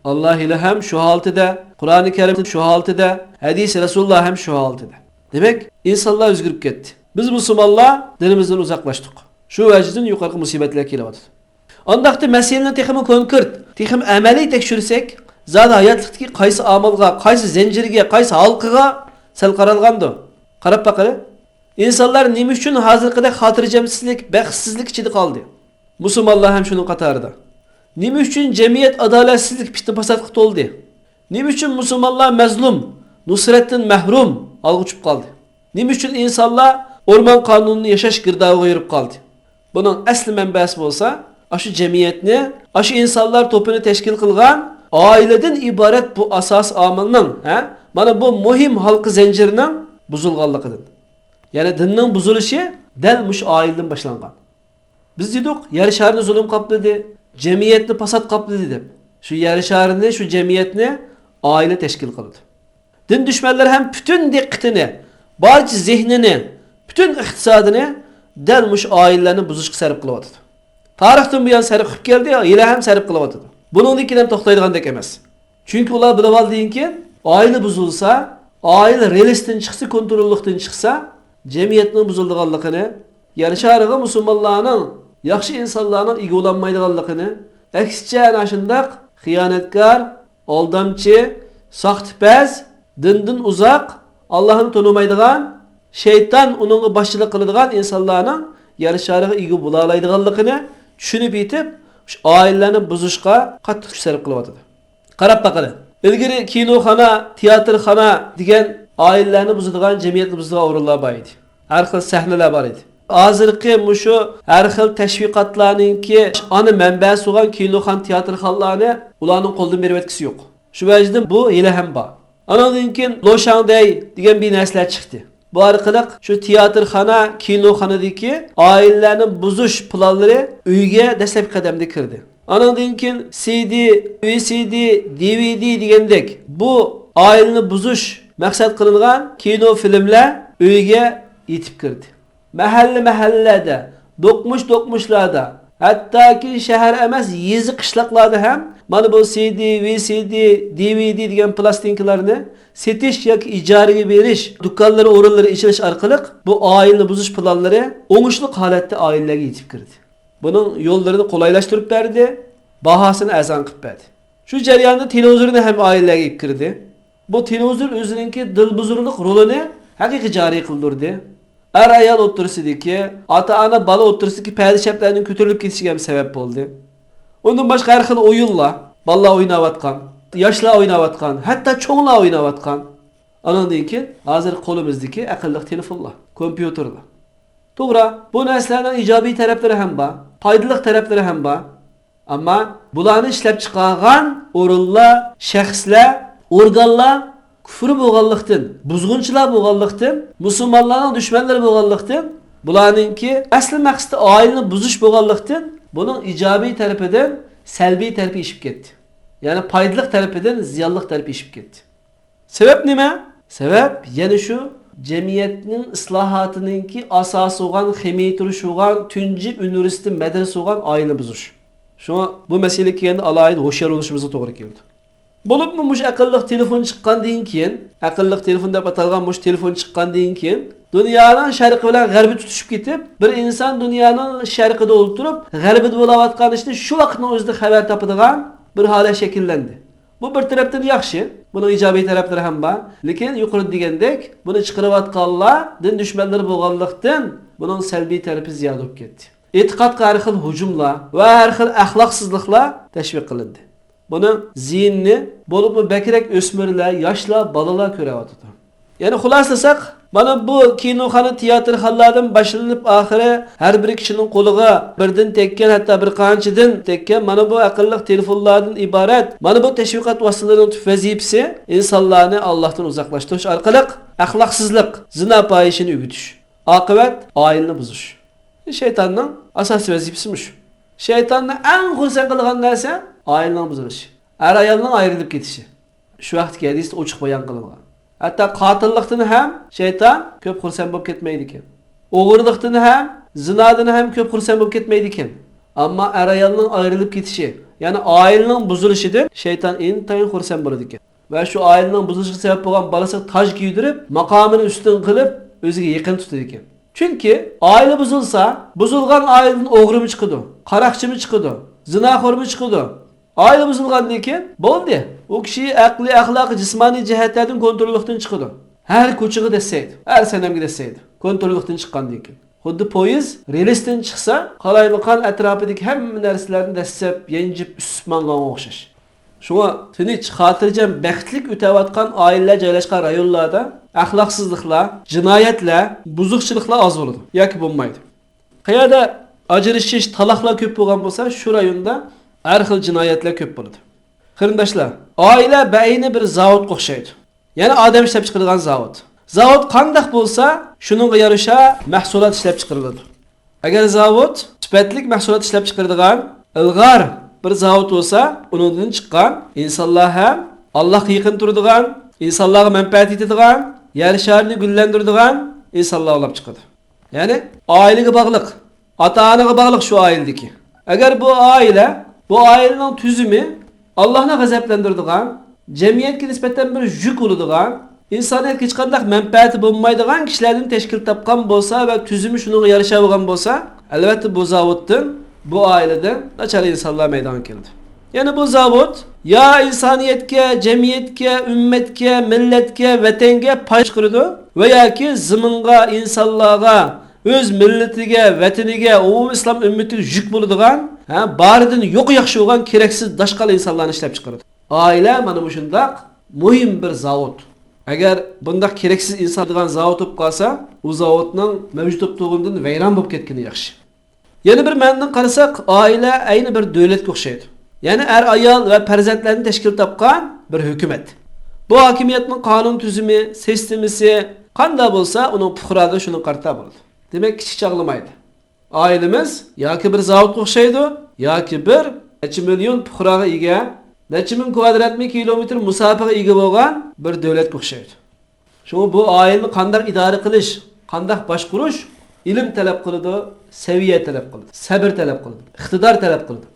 ئاللا ھېلىھەم شۇ ھالىتىدە، قۇرئانى كەرىم شۇ ھالىتىدە، ھەدىسى رەسۇلۇللا ھەم شۇ ھالىتىدە. دېمەك، ئىنسانلار ئۆزگىرىپ كەتتى. بىز مۇسۇلمانلار دىنىمىزدىن ئۇزاقلاشتۇق. شۇ ۋەجىدىن يۇقىرىقى مۇسىبەتلەر كېلىۋاتىدۇ. ئانداقتا مەسىلىنى تېخىمۇ كونكرېت، تېخىمۇ ئەمەلىي تەكشۈرسەك، زادى ھاياتلىقتىكى قايسى ئامىلغا، قايسى زەنجىرگە، قايسى ھالقىغا سەل قارالغاندۇ؟ قاراپ باقىلى. ئىنسانلار نېمە ئۈچۈن ھازىرقىدەك خاتىرجەمسىزلىك، بەختسىزلىك ئىچىدە قالدى؟ مۇسۇلمانلار ھەم شۇنىڭ قاتارىدا. نېمە ئۈچۈن جەمئىيەت ئادالەتسىزلىك، پىتنە-پاساتقا تولدى؟ نېمە ئۈچۈن مۇسۇلمانلار مەزلۇم، نۇسرەتتىن مەھرۇم، ھالغا چۈشۈپ قالدى؟ نېمە ئۈچۈن ئىنسانلار ئورمان قانۇنىنى ياشاش گىردابىغا يۈرۈپ قالدى؟ بۇنىڭ ئەسلى مەنبەسى بولسا، ئاشۇ جەمئىيەتنى، ئاشۇ ئىنسانلار توپىنى تەشكىل قىلغان ئائىلىدىن ئىبارەت بۇ ئاساسىي ئامىلنىڭ، ھە، مانا بۇ مۇھىم ھالقا زەنجىرىنىڭ بۇزۇلغانلىقىدىن. يەنى دىننىڭ بۇزۇلۇشى دەل مۇشۇ ئائىلىدىن باشلانغان. بىز دېدۇق، يەر شارىنى زۇلۇم قاپلىدى، جەمئىيەتنى پاسات قاپلىدى دەپ. شۇ يەر شارىنى، شۇ جەمئىيەتنى ئائىلە تەشكىل قىلىدۇ. دىن دۈشمەنلىرى ھەم پۈتۈن دىققىتىنى، بارچە زېھنىنى، پۈتۈن ئىقتىسادىنى دەل مۇشۇ ئائىلىلەرنى بۇزۇشقا سەرپ قىلىۋاتىدۇ. تارىختىن بۇيان سەرپ قىلىپ كەلدى، ھېلىھەم سەرپ قىلىۋاتىدۇ. بۇنىڭدىن كېيىن ھەم توختايدىغاندەك ئەمەس. چۈنكى ئۇلار بىلىۋالدىكىن، ئائىلە بۇزۇلسا، ئائىلە رېلىستىن چىقسا، كونتروللۇقتىن چىقسا، جەمئىيەتنىڭ بۇزۇلىدىغانلىقىنى، يەر شارىغا مۇسۇلمانلارنىڭ، ياخشى ئىنسانلارنىڭ ئىگە بولالمايدىغانلىقىنى، ئەكسىچە، ئەنە شۇنداق خىيانەتكار، ئالدامچى، ساختىپەز، دىندىن ئۇزاق، ئاللاھنى تونۇمايدىغان، شەيتان ئۇنىڭغا باشچىلىق قىلىدىغان ئىنسانلارنىڭ يەر شارىغا ئىگە بولالايدىغانلىقىنى چۈشىنىپ يېتىپ، شۇ ئائىلىلەرنى بۇزۇشقا قاتتىق كۈچ سەرپ قىلىۋاتىدۇ. قاراپ باقىلى. ئىلگىرى كىنوخانا، تىياتىرخانا دېگەن ئائىلىلەرنى بۇزىدىغان، جەمئىيەتنى بۇزىدىغان ئورۇنلار بار ئىدى. ھەر خىل سەھنىلەر بار ئىدى. ھازىرقى مۇشۇ ھەر خىل تەشۋىقاتلارنىڭكى ئانا مەنبەسى بولغان كىنوخانا، تىياتىرخانىلارنى ئۇلارنىڭ قولىدىن بېرىۋەتكۈسى يوق. شۇ ۋەجىدىن بۇ ھېلىھەم بار. ئانىڭدىن كېيىن لوشاڭدەي دېگەن بىر نەرسىلەر چىقتى. بۇ ئارقىلىق شۇ تىياتىرخانا، كىنوخانىدىكى ئائىلىلەرنى بۇزۇش پىلانلىرى ئۆيگە دەسلەپكى قەدەمدە كىردى. ئانىڭدىن كېيىن سىدى، ۋىسىدى، دىۋىدى دېگەندەك بۇ ئائىلىنى بۇزۇش مەقسەت قىلىنغان كىنو، فىلىملەر ئۆيگە يېتىپ كىردى. مەھەللە-مەھەللىلەردە، دوقمۇش-دوقمۇشلاردا، ھەتتاكى شەھەر ئەمەس، يېزا-قىشلاقلاردا ھەم مانا بۇ سىدى، ۋىسىدى، دىۋىدى دېگەن پىلاستىنكىلارنى سېتىش ياكى ئىجارىگە بېرىش دۇكانلىرى، ئورۇنلىرى ئېچىلىش ئارقىلىق بۇ ئائىلىنى بۇزۇش پىلانلىرى ئوڭۇشلۇق ھالەتتە ئائىلىلەرگە يېتىپ كىردى. بۇنىڭ يوللىرىنى قولايلاشتۇرۇپ بەردى، باھاسىنى ئەرزان قىلىپ بەردى. شۇ جەرياندا تېلېۋىزورنى ھەم ئائىلىلەرگە ئېلىپ كىردى. بۇ تېلېۋىزور ئۆزىنىڭكى دىلبۇزۇرلۇق رولىنى ھەقىقىي جارى قىلدۇردى. ئەر-ئايال ئوتتۇرىسىدىكى، ئاتا-ئانا-بالا ئوتتۇرىسىدىكى پەردە-شەپلەرنىڭ كۆتۈرۈلۈپ كېتىشىگە ھەم سەۋەب بولدى. ئۇندىن باشقا ھەر خىل ئويۇنلار، بالىلار ئويناۋاتقان، ياشلار ئويناۋاتقان، ھەتتا چوڭلار ئويناۋاتقان. ئانىڭدىن كېيىن ھازىر قولىمىزدىكى ئەقىللىق تېلېفونلار، كومپيۇتېرلار. توغرا، بۇ نەرسىلەرنىڭ ئىجابىي تەرەپلىرى ھەم بار، پايدىلىق تەرەپلىرى ھەم بار. ئەمما بۇلارنى ئىشلەپچىقارغان ئورۇنلار، شەخسلەر، ئورگانلار كۇفر بولغانلىقتىن، بۇزغۇنچىلار بولغانلىقتىن، مۇسۇلمانلارنىڭ دۈشمەنلىرى بولغانلىقتىن، بۇلارنىڭكى ئەسلى مەقسىتى ئائىلىنى بۇزۇش بولغانلىقتىن، بۇنىڭ ئىجابىي تەرىپىدىن سەلبىي تەرىپى ئېشىپ كەتتى. يەنى پايدىلىق تەرىپىدىن زىيانلىق تەرىپى ئېشىپ كەتتى. سەۋەب نېمە؟ سەۋەب يەنە شۇ جەمئىيەتنىڭ ئىسلاھاتىنىڭكى ئاساسى بولغان، خېمىرى تۇرۇشى بولغان تۇنجى ئۇنىۋېرسىتېت، مەدرىسە بولغان ئائىلىنى بۇزۇش. شۇڭا بۇ مەسىلىگە كەلگەندە ئالاھىدە ھوشيار بولۇشىمىزغا توغرا كېلىدۇ. بولۇپمۇ مۇشۇ ئەقىللىق تېلېفون چىققاندىن كېيىن، ئەقىللىق تېلېفون دەپ ئاتالغان مۇشۇ تېلېفون چىققاندىن كېيىن، دۇنيانىڭ شەرقى بىلەن غەربى تۇتىشىپ كېتىپ، بىر ئىنسان دۇنيانىڭ شەرقىدە ئولتۇرۇپ، غەربىدە بولاۋاتقان ئىشنى شۇ ۋاقىتنىڭ ئۆزىدە خەۋەر تاپىدىغان بىر ھالەت شەكىللەندى. بۇ بىر تەرەپتىن ياخشى، بۇنىڭ ئىجابىي تەرەپلىرى ھەم بار. لېكىن يۇقىرىدا دېگەندەك، بۇنى چىقىرىۋاتقانلار دىن دۈشمەنلىرى بولغانلىقتىن، بۇنىڭ سەلبىي تەرىپى زىيادە بولۇپ كەتتى. ئېتىقادقا ھەر خىل ھۇجۇملار ۋە ھەر خىل ئەخلاقسىزلىقلار تەشۋىق قىلىندى. بۇنىڭ زىيىنىنى بولۇپمۇ بەكرەك ئۆسمۈرلەر، ياشلار، بالىلار كۆرۈۋاتىدۇ. يەنى خۇلاسىلىساق، مانا بۇ كىنوخانا، تىياتىرخانىلاردىن باشلىنىپ ئاخىرى ھەر بىر كىشىنىڭ قولىغا بىردىن تەگكەن، ھەتتا بىر قانچىدىن تەگكەن مانا بۇ ئەقىللىق تېلېفونلاردىن ئىبارەت مانا بۇ تەشۋىقات ۋاسىتىلىرىنىڭ تۈپ ۋەزىپىسى ئىنسانلارنى ئاللاھتىن ئۇزاقلاشتۇرۇش ئارقىلىق ئەخلاقسىزلىق، زىنا، پاھىشىنى ئۆگىتىش. ئاقىۋەت ئائىلىنى بۇزۇش. شەيتاننىڭ ئاساسىي ۋەزىپىسى مۇشۇ. شەيتاننى ئەڭ خۇرسەن قىلىدىغان نەرسە ئائىلىنىڭ بۇزۇلۇشى، ئەر-ئايالنىڭ ئايرىلىپ كېتىشى. شۇ ھەقتىكى ھەدىستە ئوچۇق بايان قىلىنغان. ھەتتا قاتىللىقتىن ھەم شەيتان كۆپ خۇرسەن بولۇپ كەتمەيدىكەن. ئوغرىلىقتىن ھەم، زىنادىن ھەم كۆپ خۇرسەن بولۇپ كەتمەيدىكەن. ئەمما ئەر-ئايالنىڭ ئايرىلىپ كېتىشى، يەنى ئائىلىنىڭ بۇزۇلۇشىدىن شەيتان ئىنتايىن خۇرسەن بولىدىكەن. ۋە شۇ ئائىلىنىڭ بۇزۇلۇشىغا سەۋەب بولغان بالىسىغا تاج كىيدۈرۈپ، ماقامىنى ئۈستۈن قىلىپ، ئۆزىگە يېقىن تۇتىدىكەن. چۈنكى ئائىلە بۇزۇلسا، بۇزۇلغان ئائىلىدىن ئوغرىمۇ چىقىدۇ، قاراقچىمۇ چىقىدۇ، زىناخورمۇ چىقىدۇ. ئائىلە بۇزۇلغاندىن كېيىن بولدى. ئۇ كىشى ئەقلىي، ئەخلاقىي، جىسمانىي جەھەتلەردىن كونتروللۇقتىن چىقىدۇ. ھەر كوچىغا دەسسەيدۇ، ھەر سەنەمگە دەسسەيدۇ، كونتروللۇقتىن چىققاندىن كېيىن. خۇددى پويىز رېلىستىن چىقسا، قالايمىقان ئەتراپىدىكى ھەممە نەرسىلەرنى دەسسەپ، يانجىپ، ئۈسۈپ ماڭغانغا ئوخشاش. شۇڭا تىنچ، خاتىرجەم، بەختلىك ئۆتەۋاتقان ئائىلىلەر جايلاشقان رايونلاردا ئەخلاقسىزلىقلار، جىنايەتلەر، بۇزۇقچىلىقلار ئاز بولىدۇ ياكى بولمايدۇ. قەيەردە ئاجرىشىش، تالاقلار كۆپ بولغان بولسا، شۇ رايوندا ھەر خىل جىنايەتلەر كۆپ بولىدۇ. قېرىنداشلار، ئائىلە بەئەينى بىر زاۋۇتقا ئوخشايدۇ. يەنى ئادەم ئىشلەپچىقىرىدىغان زاۋۇت. زاۋۇت قانداق بولسا، شۇنىڭغا يارىشا مەھسۇلات ئىشلەپچىقىرىلىدۇ. ئەگەر زاۋۇت سۈپەتلىك مەھسۇلات ئىشلەپچىقىرىدىغان ئىلغار بىر زاۋۇت بولسا، ئۇنىڭدىن چىققان ئىنسانلار ھەم ئاللاھقا يېقىن تۇرىدىغان، ئىنسانلارغا مەنپەئەت يېتىدىغان، يەر شارىنى گۈللەندۈرىدىغان ئىنسانلار ئۇلاپ چىقىدۇ. يەنى ئائىلىگە باغلىق، ئاتا-ئانىغا باغلىق شۇ ئائىلىدىكى. ئەگەر بۇ ئائىلە، بۇ ئائىلىنىڭ تۈزۈمى ئاللاھنى غەزەپلەندۈرىدىغان، جەمئىيەتكە نىسبەتەن بىر يۈك بولىدىغان، ئىنسانىيەتكە ھېچقانداق مەنپەئەتى بولمايدىغان كىشىلەردىن تەشكىل تاپقان بولسا ۋە تۈزۈمى شۇنىڭغا يارىشا بولغان بولسا، ئەلۋەتتە بۇ زاۋۇتتىن، بۇ ئائىلىدىن ناچار ئىنسانلار مەيدانغا كېلىدۇ. يەنى بۇ زاۋۇت يا ئىنسانىيەتكە، جەمئىيەتكە، ئۈممەتكە، مىللەتكە، ۋەتەنگە پايدا چىقىرىدۇ ۋە ياكى زېمىنغا، ئىنسانلارغا، ئۆز مىللىتىگە، ۋەتىنىگە، ئومۇمىي ئىسلام ئۈممىتىگە يۈك بولىدىغان، ھە، بارىدىن يۇقى ياخشى بولغان كېرەكسىز داشقال ئىنسانلارنى ئىشلەپچىقىرىدۇ. ئائىلە مانا مۇشۇنداق مۇھىم بىر زاۋۇت. ئەگەر بۇنداق كېرەكسىز ئىنسان دېگەن زاۋۇت بولۇپ قالسا، ئۇ زاۋۇتنىڭ مەۋجۇت بولۇپ تۇرغىنىدىن ۋەيران بولۇپ كەتكىنى ياخشى. يەنە بىر مەنىدىن قارىساق، ئائىلە ئەينى بىر دۆلەتكە ئوخشايدۇ. يەنى ئەر-ئايال ۋە پەرزەنتلەرنى تەشكىل تاپقان بىر ھۆكۈمەت. بۇ ھاكىمىيەتنىڭ قانۇن تۈزۈمى، سىستېمىسى قانداق بولسا، ئۇنىڭ پۇقرالىرى شۇنىڭغا قارىتا بولىدۇ. دېمەك، كىچىك چاغلىمايدۇ. ئائىلىمىز ياكى بىر زاۋۇتقا ئوخشايدۇ، ياكى بىر نەچچە مىليون پۇقراغا ئىگە، نەچچە مىڭ كۋادرات كىلومېتىر مۇساپىگە ئىگە بولغان بىر دۆلەتكە ئوخشايدۇ. شۇڭا بۇ ئائىلىنى قانداق ئىدارە قىلىش، قانداق باشقۇرۇش ئىلىم تەلەپ قىلىدۇ، سەۋىيە تەلەپ قىلىدۇ، سەبىر تەلەپ قىلىدۇ، ئىقتىدار تەلەپ قىلىدۇ.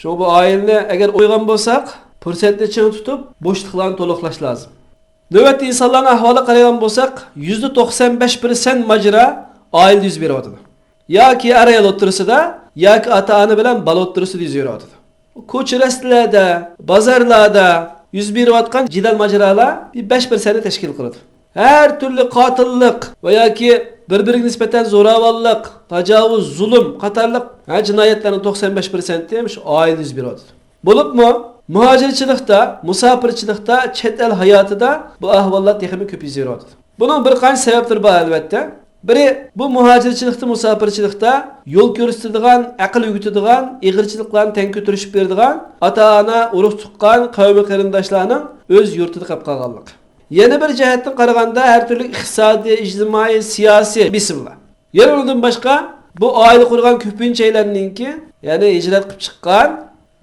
شۇڭا بۇ ئائىلىنى ئەگەر ئويغان بولساق، پۇرسەتنى چىڭ تۇتۇپ، بوشلۇقلارنى تولۇقلاش لازىم. نۆۋەتتە ئىنسانلارنىڭ ئەھۋالىغا قارايدىغان بولساق، يۈزدە توقسان بەش پىرسەنت ماجىرا ئائىلىدە يۈز بېرىۋاتىدۇ. ياكى ئەر-ئايال ئوتتۇرىسىدا، ياكى ئاتا-ئانا بىلەن بالا ئوتتۇرىسىدا يۈز بېرىۋاتىدۇ. كوچا-رەستىلەردە، بازارلاردا يۈز بېرىۋاتقان جېدەل-ماجىرالار بىر بەش پىرسەنتنى تەشكىل قىلىدۇ. ھەر تۈرلۈك قاتىللىق ۋە ياكى بىر-بىرىگە نىسبەتەن زوراۋانلىق، تاجاۋۇز، زۇلۇم قاتارلىق ھە جىنايەتلەرنىڭ توقسان بەش پىرسەنتى مۇشۇ ئائىلىدە يۈز بېرىۋاتىدۇ. بولۇپمۇ مۇھاجىرچىلىقتا، مۇساپىرچىلىقتا، چەت ئەل ھاياتىدا بۇ ئەھۋاللار تېخىمۇ كۆپ يۈز بېرىۋاتىدۇ. بۇنىڭ بىر قانچە سەۋەبلىرى بار، ئەلۋەتتە. بىرى، بۇ مۇھاجىرچىلىقتا، مۇساپىرچىلىقتا يول كۆرسىتىدىغان، ئەقىل ئۆگىتىدىغان، ئېغىرچىلىقلارنى تەڭ كۆتۈرۈشۈپ بېرىدىغان ئاتا-ئانا، ئۇرۇق-تۇغقان، قەۋمى-قېرىنداشلارنىڭ ئۆز يۇرتىدا قېلىپ قالغانلىقى. يەنە بىر جەھەتتىن قارىغاندا، ھەر تۈرلۈك ئىقتىسادىي، ئىجتىمائىي، سىياسىي بېسىملار. يەنە ئۇنىڭدىن باشقا، بۇ ئائىلە قۇرغان كۆپىنچەيلەرنىڭكى، يەنى ھىجرەت قىلىپ چىققان،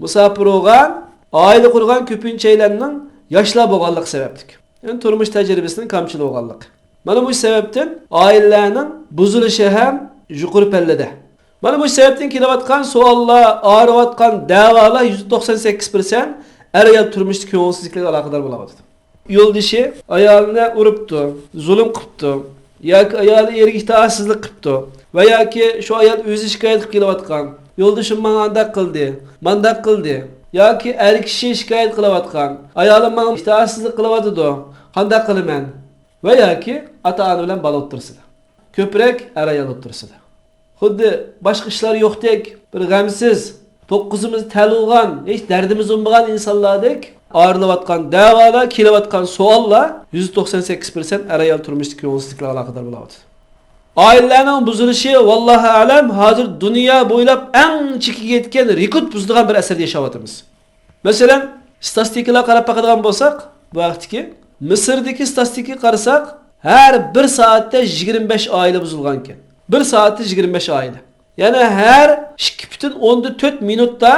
مۇساپىر بولغان، ئائىلە قۇرغان كۆپىنچەيلەرنىڭ ياشلار بولغانلىقى سەۋەبلىك. يەنى تۇرمۇش تەجرىبىسىنىڭ كامچىل بولغانلىقى. مانا مۇشۇ سەۋەبتىن ئائىلىلەرنىڭ بۇزۇلۇشى ھەم يۇقىرى پەللىدە. مانا مۇشۇ سەۋەبتىن كېلىۋاتقان سوئاللار، ئايرىلىۋاتقان دەۋالار يۈزدە توقسان سەككىز پىرسەنت ئەر-ئايال تۇرمۇشتا كۆڭۈلسىزلىكلەرگە ئالاقىدار بولاۋاتىدۇ. يولدىشى ئايالىنى ئۇرۇپتۇ، زۇلۇم قىپتۇ ياكى ئايالى ئېرىگە ئىتائەتسىزلىك قىپتۇ ۋە ياكى شۇ ئايال ئۆزى شىكايەت قىلىپ كېلىۋاتقان، يولدىشىم ماڭا ئانداق قىلدى، مانداق قىلدى ياكى ئەر كىشى شىكايەت قىلىۋاتقان، ئايالىم ماڭا ئىتائەتسىزلىك قىلىۋاتىدۇ، قانداق قىلىمەن؟ ۋە ياكى ئاتا-ئانا بىلەن بالا ئوتتۇرىسىدا. كۆپرەك ئەر-ئايال ئوتتۇرىسىدا. خۇددى باشقا ئىشلار يوقتەك، بىر غەمسىز، توققۇزىمىز تەل بولغان، ھېچ دەردىمىز بولمىغان ئىنسانلاردەك ئايرىلىۋاتقان دەۋالار، كېلىۋاتقان سوئاللار يۈزدە توقسان سەككىز پىرسەنت ئەر-ئايال تۇرمۇشىدىكى كۆڭۈلسىزلىكلەرگە ئالاقىدار بولاۋاتىدۇ. ئائىلىلەرنىڭ بۇزۇلۇشى، ۋاللاھۇ ئەلەم، ھازىر دۇنيا بويلاپ ئەڭ چېكىگە يەتكەن رېكورت بۇزىدىغان بىر ئەسىردە ياشاۋاتىمىز. مەسىلەن، ئىستاتىستىكىلارغا قاراپ باقىدىغان بولساق، بۇ ھەقتىكى مىسىردىكى ئىستاتىستىكىغا قارىساق، ھەر بىر سائەتتە يىگىرمە بەش ئائىلە بۇزۇلغانىكەن. بىر سائەتتە يىگىرمە بەش ئائىلە. يەنى ھەر ئىككى پۈتۈن ئوندىن تۆت مىنۇتتا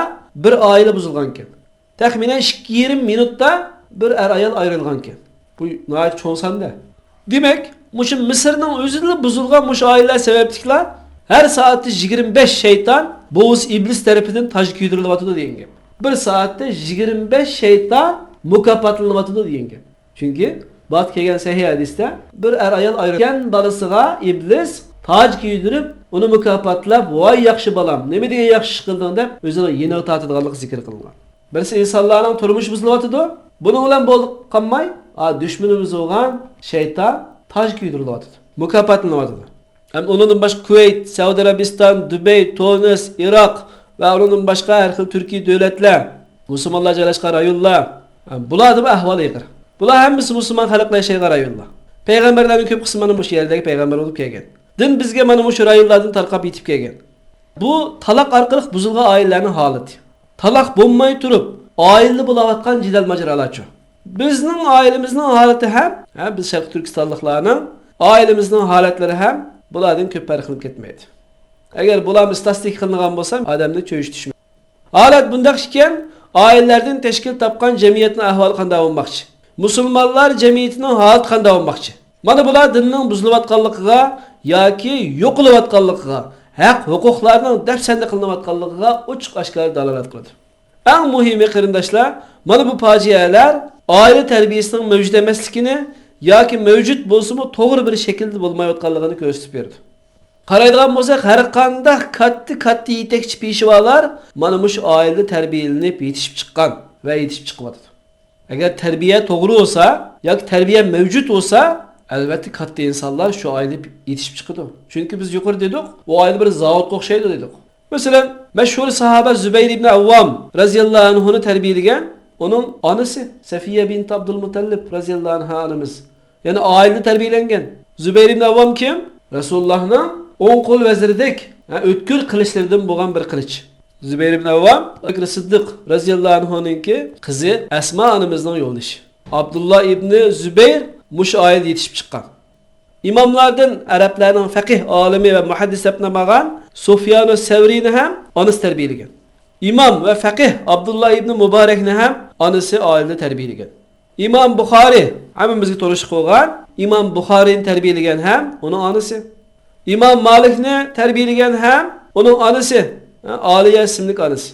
بىر ئائىلە بۇزۇلغانىكەن. تەخمىنەن ئىككى يېرىم مىنۇتتا بىر ئەر-ئايال ئايرىلغانىكەن. بۇ ناھايىتى چوڭ سان-دە. دېمەك، مۇشۇ مىسىرنىڭ ئۆزىدىلا بۇزۇلغان مۇشۇ ئائىلىلەر سەۋەبلىكلا ھەر سائەتتە يىگىرمە بەش شەيتان بوۋىسى ئىبلىس تەرىپىدىن تاج كىيدۈرۈلۈۋاتىدۇ دېگەن گەپ. بىر سائەتتە يىگىرمە بەش شەيتان مۇكاپاتلىنىۋاتىدۇ دېگەن گەپ. چۈنكى بۇ ھەقتە كەلگەن سەھىھ ھەدىستە، بىر ئەر ئايال ئايرىلغان بالىسىغا ئىبلىس تاج كىيدۈرۈپ، ئۇنى مۇكاپاتلاپ، ۋاي ياخشى بالام، نېمە دېگەن ياخشى ئىش قىلدىڭ دەپ، ئۆزىنىڭ يېنىغا تارتىدىغانلىقى زىكىر قىلىنغان. بىرسى ئىنسانلارنىڭ تۇرمۇشى بۇزۇلۇۋاتىدۇ. بۇنىڭ بىلەن بولۇپ قالماي، ئا، دۈشمىنىمىز بولغان شەيتان تاج كىيدۈرۈلۈۋاتىدۇ. مۇكاپاتلىنىۋاتىدۇ. ھەم ئۇنىڭدىن باشقا كۇۋەيت، سەئۇدى ئەرەبىستان، دۇبەي، تۇنىس، ئىراق ۋە ئۇنىڭدىن باشقا ھەر خىل تۈركىي دۆلەتلەر، مۇسۇلمانلار جايلاشقان رايونلار، ھە، بۇلاردىمۇ ئەھۋال ئېغىر. بۇلار ھەممىسى مۇسۇلمان خەلقلەر ياشايدىغان رايونلار. پەيغەمبەرلەرنىڭ كۆپ قىسمى مانا مۇشۇ يەردىكى پەيغەمبەر بولۇپ كەلگەن. دىن بىزگە مانا مۇشۇ رايونلاردىن تارقاپ يېتىپ كەلگەن. بۇ تالاق ئارقىلىق بۇزۇلغان ئائىلىلەرنىڭ ھالىتى. تالاق بولماي تۇرۇپ، ئائىلىدە بولۇۋاتقان جېدەل ماجىرالارچۇ؟ بىزنىڭ ئائىلىمىزنىڭ ھالىتى ھەم، ھە، بىز شەرقىي تۈركىستانلىقلارنىڭ ئائىلىمىزنىڭ ھالەتلىرى ھەم بۇلاردىن كۆپ پەرقلىنىپ كەتمەيدۇ. ئەگەر بۇلارمۇ ئىستاتىستىكا قىلىنغان بولسا، ئادەمنى چۆچۈتۈشمەيدۇ. ھالەت بۇنداق ئىكەن، ئائىلىلەردىن تەشكىل تاپقان جەمئىيەتنىڭ ئەھۋالى قانداق بولماقچى؟ مۇسۇلمانلار جەمئىيىتىنىڭ ھالىتى قانداق بولماقچى؟ مانا بۇلار دىننىڭ بۇزۇلۇۋاتقانلىقىغا ياكى يوقىلىۋاتقانلىقىغا، ھەق ھوقۇقلارنىڭ دەپسەندە قىلىنىۋاتقانلىقىغا ئوچۇق ئاشكارا دالالەت قىلىدۇ. ئەڭ مۇھىمى، قېرىنداشلار، مانا بۇ پاجىئەلەر ئائىلە تەربىيەسىنىڭ مەۋجۇت ئەمەسلىكىنى ياكى مەۋجۇت بولسىمۇ توغرا بىر شەكىلدە بولمايۋاتقانلىقىنى كۆرسىتىپ بېرىدۇ. قارايدىغان بولساق، ھەر قانداق كاتتا-كاتتا يېتەكچى پېشۋالار مانا مۇشۇ ئائىلىدە تەربىيەلىنىپ يېتىشىپ چىققان ۋە يېتىشىپ چىقىۋاتىدۇ. ئەگەر تەربىيە توغرا بولسا ياكى تەربىيە مەۋجۇت بولسا، ئەلۋەتتە كاتتا ئىنسانلار شۇ ئائىلىدە يېتىشىپ چىقىدۇ. چۈنكى بىز يۇقىرىدا دېدۇق، ئۇ ئائىلە بىر زاۋۇتقا ئوخشايدۇ دېدۇق. مەسىلەن، مەشھۇر ساھابە زۇبەير ئىبن ئەۋۋام رەزىياللاھۇ ئەنھۇنى تەربىيەلىگەن ئۇنىڭ ئانىسى سەفىيە بىنت ئابدۇلمۇتەللىپ رەزىياللاھۇ ئەنھا ئانىمىز. يەنى ئائىلىدە تەربىيەلەنگەن. زۇبەير ئىبن ئەۋۋام كىم؟ رەسۇلۇللاھنىڭ ئوڭ قول ۋەزىرىدەك، ھە، ئۆتكۈر قىلىچلىرىدىن بولغان بىر قىلىچ. زۇبەير ئىبن ئەۋۋام، ئەبۇ بەكرى سىددىق رەزىياللاھۇ ئەنھۇنىڭكى قىزى ئەسما ئانىمىزنىڭ يولدىشى. ئابدۇللا ئىبنى زۇبەير مۇشۇ ئائىلىدە يېتىشىپ چىققان. ئىماملاردىن، ئەرەبلەرنىڭ فەقىھ ئالىمى ۋە مۇھەددىس دەپ نام ئالغان سۇفيانۇ سەۋرىنى ھەم ئانىسى تەربىيەلىگەن. ئىمام ۋە فەقىھ ئابدۇللا ئىبنى مۇبارەكنى ھەم ئانىسى ئائىلىدە تەربىيەلىگەن. ئىمام بۇخارى، ھەممىمىزگە تونۇشلۇق بولغان ئىمام بۇخارىنى تەربىيەلىگەن ھەم ئۇنىڭ ئانىسى. ئىمام مالىكنى تەربىيەلىگەن ھەم ئۇنىڭ ئانىسى، ھە، ئالىيە ئىسىملىك ئانىسى.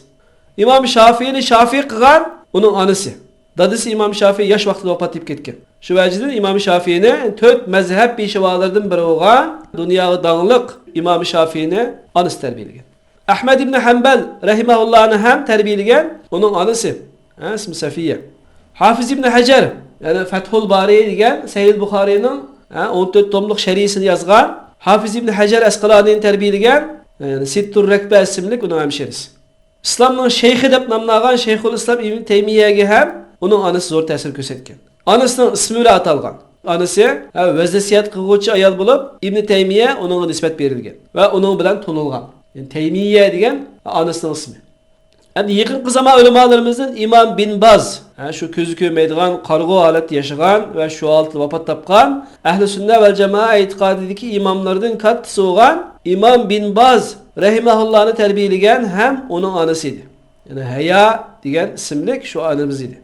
ئىمام شافىئىنى شافىئى قىلغان ئۇنىڭ ئانىسى. دادىسى ئىمام شافىئى ياش ۋاقتىدا ۋاپات ئېتىپ كەتكەن. شۇ ۋەجىدىن ئىمام شافىئىنى تۆت مەزھەپ پېشۋالىرىدىن بىرى بولغان دۇنياغا داڭلىق ئىمام شافىئىنى ئانىسى تەربىيەلىگەن. ئەھمەد ئىبن ھەنبەل رەھىمەھۇللانى ھەم تەربىيەلىگەن ئۇنىڭ ئانىسى، ھە، ئىسمى سەفىيە. ھافىز ئىبن ھەجەر، يەنى فەتھۇل بارى دېگەن سەھىھ بۇخارىنىڭ، ھە، ئون تۆت توملۇق شەرھىسىنى يازغان ھافىز ئىبن ھەجەر ئەسقالانىنى تەربىيەلىگەن، يەنى سىتتۇر رەكبە ئىسىملىك ئۇنىڭ ھەمشىرىسى. ئىسلامنىڭ شەيخى دەپ نام ئالغان شەيخۇل ئىسلام ئىبن تەيمىيەگە ھەم ئۇنىڭ ئانىسى زور تەسىر كۆرسەتكەن. ئانىسىنىڭ ئىسمى بىلەن ئاتالغان. ئانىسى، ھە، ۋەز نەسىھەت قىلغۇچى ئايال بولۇپ، ئىبن تەيمىيە ئۇنىڭغا نىسبەت بېرىلگەن ۋە ئۇنىڭ بىلەن تونۇلغان. يەنى تەيمىيە دېگەن ئانىسىنىڭ ئىسمى. ئەمدى يېقىنقى زامان ئۆلىمالىرىمىزدىن ئىمام بىن باز، ھە، شۇ كۆزى كۆرمەيدىغان قارىغۇ ھالەتتە ياشىغان ۋە شۇ ھالەتتە ۋاپات تاپقان، ئەھلى سۈننە ۋەل جامائە ئېتىقادىدىكى ئىماملىرىدىن كاتتىسى بولغان ئىمام بىن باز رەھىمەھۇللانى تەربىيەلىگەن ھەم ئۇنىڭ ئانىسى ئىدى. يەنى ھەيا دېگەن ئىسىملىك شۇ ئانىمىز ئىدى.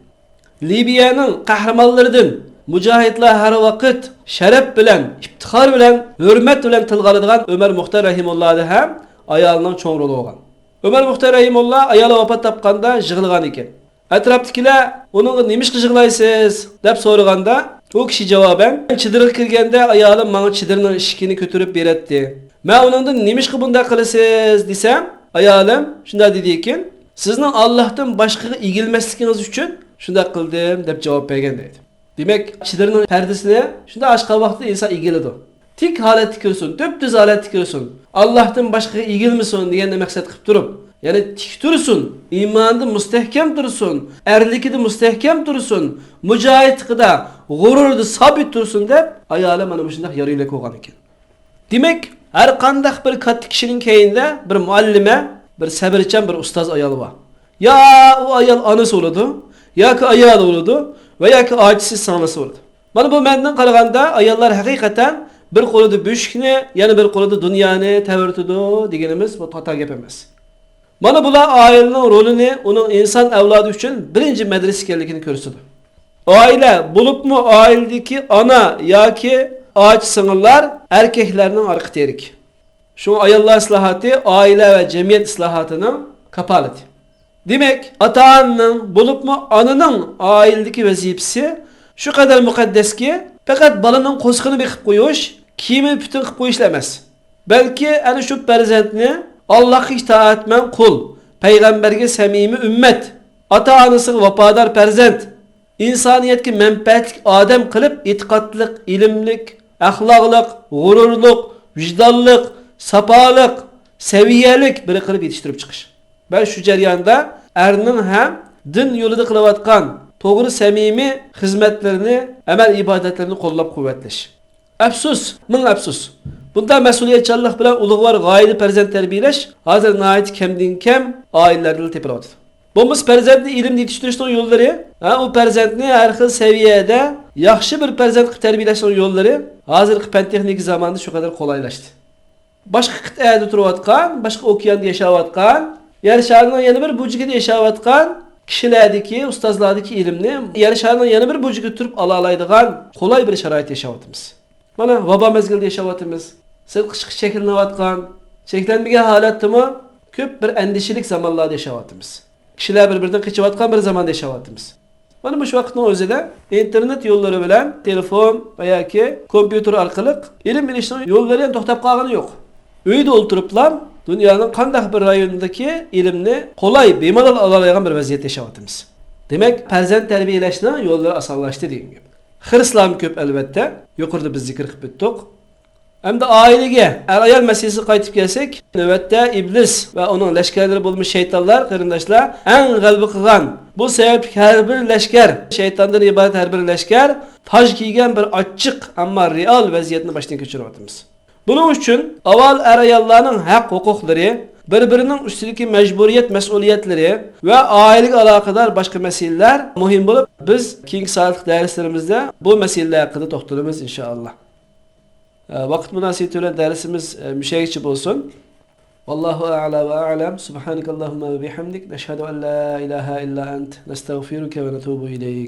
لىۋىيەنىڭ قەھرىمانلىرىدىن، مۇجاھىدلار ھەر ۋاقىت شەرەپ بىلەن، ئىپتىخار بىلەن، ھۆرمەت بىلەن تىلغا ئالىدىغان ئۆمەر مۇختار رەھىمۇللادە ھەم ئايالىنىڭ چوڭ رولى بولغان. ئۆمەر مۇختار رەھىمۇللا ئايالى ۋاپات تاپقاندا يىغلىغان ئىكەن. ئەتراپتىكىلەر ئۇنىڭغا نېمىشقا يىغلايسىز دەپ سورىغاندا، ئۇ كىشى جاۋابەن، چېدىرغا كىرگەندە ئايالىم ماڭا چېدىرنىڭ ئىشىكىنى كۆتۈرۈپ بېرەتتى. مەن ئۇنىڭدىن نېمىشقا بۇنداق قىلىسىز دېسەم، ئايالىم شۇنداق دېدىكىن، سىزنىڭ ئاللاھتىن باشقىغا ئېگىلمەسلىكىڭىز ئۈچۈن شۇنداق قىلدىم دەپ جاۋاب بەرگەن دەيدۇ. دېمەك، چېدىرنىڭ پەردىسىنى شۇنداق ئاچقان ۋاقتىدا ئىنسان ئېگىلىدۇ. تىك ھالەتتە كىرسۇن، دۈپدۈز ھالەتتە كىرسۇن. ئاللاھتىن باشقىغا ئېگىلمىسۇن دېگەننى مەقسەت قىلىپ تۇرۇپ، يەنى تىك تۇرسۇن، ئىمانىدا مۇستەھكەم تۇرسۇن، ئەرلىكىدە مۇستەھكەم تۇرسۇن، مۇجاھىدلىقىدا، غۇرۇرىدا سابىت تۇرسۇن دەپ، ئايالى مانا مۇشۇنداق يار يۆلەك بولغان ئىكەن. دېمەك، ھەر قانداق بىر كاتتا كىشىنىڭ كەينىدە بىر مۇئەللىمە، بىر سەۋرچان، بىر ئۇستاز ئايال بار. يا ئۇ ئايال ئانىسى بولىدۇ، ياكى ئايالى بولىدۇ ۋە ياكى ئاچىسى، سىڭلىسى بولىدۇ. مانا بۇ مەنىدىن قارىغاندا، ئاياللار ھەقىقەتەن بىر قولىدا بۆشۈكنى، يەنە بىر قولىدا دۇنيانى تەۋرىتىدۇ دېگىنىمىز بۇ خاتا گەپ ئەمەس. مانا بۇلار ئائىلىنىڭ رولىنى ئۇنىڭ ئىنسان ئەۋلادى ئۈچۈن بىرىنچى مەدرىسە ئىكەنلىكىنى كۆرسىتىدۇ. ئائىلە، بولۇپمۇ ئائىلىدىكى ئانا ياكى ئاچا سىڭىللار ئەركەكلەرنىڭ ئارقا تىرىكى. شۇڭا ئاياللار ئىسلاھاتى ئائىلە ۋە جەمئىيەت ئىسلاھاتىنىڭ كاپالىتى. دېمەك، ئاتا-ئانىنىڭ، بولۇپمۇ ئانىنىڭ ئائىلىدىكى ۋەزىپىسى شۇ قەدەر مۇقەددەسكى، پەقەت بالىنىڭ قورسىقىنى بېقىپ قويۇش، كىيىمىنى پۈتۈن قىلىپ قويۇشلا ئەمەس، بەلكى ئەنە شۇ پەرزەنتنى ئاللاھقا ئىتائەتمەن قۇل، پەيغەمبەرگە سەمىمىي ئۈممەت، ئاتا-ئانىسىغا ۋاپادار پەرزەنت، ئىنسانىيەتكە مەنپەئەتلىك ئادەم قىلىپ، ئېتىقادلىق، ئىلىملىك، ئەخلاقلىق، غۇرۇرلۇق، ۋىجدانلىق، ساپالىق، سەۋىيەلىك بىرى قىلىپ يېتىشتۈرۈپ چىقىش. ۋە شۇ جەرياندا ئەرنىڭ ھەم دىن يولىدا قىلىۋاتقان توغرا، سەمىمىي خىزمەتلىرىنى، ئەمەل ئىبادەتلىرىنى قوللاپ قۇۋۋەتلەش. ئەپسۇس، مىڭ ئەپسۇس. بۇنداق مەسئۇلىيەتچانلىق بىلەن ئۇلۇغۋار غايىدە پەرزەنت تەربىيەلەش ھازىر ناھايىتى كەمدىن كەم ئائىلىلەردىلا تېپىلىۋاتىدۇ. بولمىسا پەرزەنتنى ئىلىمدە يېتىشتۈرۈشنىڭ يوللىرى، ھە، ئۇ پەرزەنتنى ھەر خىل سەۋىيەدە ياخشى بىر پەرزەنت قىلىپ تەربىيەلەشنىڭ يوللىرى ھازىرقى پەن تېخنىكا زامانىدا شۇ قەدەر قولايلاشتى. باشقا قىتئەدە تۇرۇۋاتقان، باشقا ئوكياندا ياشاۋاتقان، يەر شارىنىڭ يەنە بىر بۇرجىكىدا ياشاۋاتقان كىشىلەردىكى، ئۇستازلاردىكى ئىلىمنى يەر شارىنىڭ يەنە بىر بۇرجىكىدا تۇرۇپ ئالالايدىغان قولاي بىر شارائىتتا ياشاۋاتىمىز. مانا، ۋابا مەزگىلىدە ياشاۋاتىمىز. سىرتقا چىقىش چەكلىنىۋاتقان، چەكلەنمىگەن ھالەتتىمۇ كۆپ بىر ئەندىشىلىك زامانلاردا ياشاۋاتىمىز. كىشىلەر بىر-بىرىدىن قېچىۋاتقان بىر زاماندا ياشاۋاتىمىز. مانا مۇشۇ ۋاقىتنىڭ ئۆزىدە ئىنتېرنېت يوللىرى بىلەن تېلېفون ۋە ياكى كومپيۇتېر ئارقىلىق ئىلىم ئېلىشنىڭ يوللىرى ھەم توختاپ قالغىنى يوق. ئۆيدە ئولتۇرۇپلا دۇنيانىڭ قانداق بىر رايونىدىكى ئىلىمنى قولاي، بىمالال ئالالايدىغان بىر ۋەزىيەتتە ياشاۋاتىمىز. دېمەك، پەرزەنت تەربىيەلەشنىڭ يوللىرى ئاسانلاشتى دېگەن گەپ. خىرىسلارمۇ كۆپ، ئەلۋەتتە. يۇقىرىدا بىز زىكىر قىلىپ ئۆتتۇق. ئەمدى ئائىلىگە، ئەر-ئايال مەسىلىسىگە قايتىپ كەلسەك، نۆۋەتتە ئىبلىس ۋە ئۇنىڭ لەشكەرلىرى بولمىش شەيتانلار، قېرىنداشلار، ئەڭ غەلىبە قىلغان. بۇ سەۋەبلىك ھەر بىر لەشكەر، شەيتاندىن ئىبارەت ھەر بىر لەشكەر تاج كىيگەن بىر ئاچچىق، ئەمما رېئال ۋەزىيەتنى باشتىن كەچۈرۈۋاتىمىز. بۇنىڭ ئۈچۈن ئاۋۋال ئەر-ئاياللارنىڭ ھەق-ھوقۇقلىرى، بىر-بىرىنىڭ ئۈستىدىكى مەجبۇرىيەت، مەسئۇلىيەتلىرى ۋە ئائىلىگە ئالاقىدار باشقا مەسىلىلەر مۇھىم بولۇپ، بىز كېيىنكى سائەتلىك دەرسلىرىمىزدە بۇ مەسىلىلەر ھەققىدە توختىلىمىز، ئىنشائاللا. ۋاقىت مۇناسىۋىتى بىلەن دەرسىمىز مۇشۇ يەرگىچە بولسۇن. ۋاللاھۇ ئەئلا ۋە ئەئلەم. سۇبھانەكەللاھۇممە ۋە بىھەمدىك. نەشھەدۇ ئەن لا ئىلاھە ئىللا ئەنت. نەستەغفىرۇكە ۋە نەتۇبۇ ئىلەيك.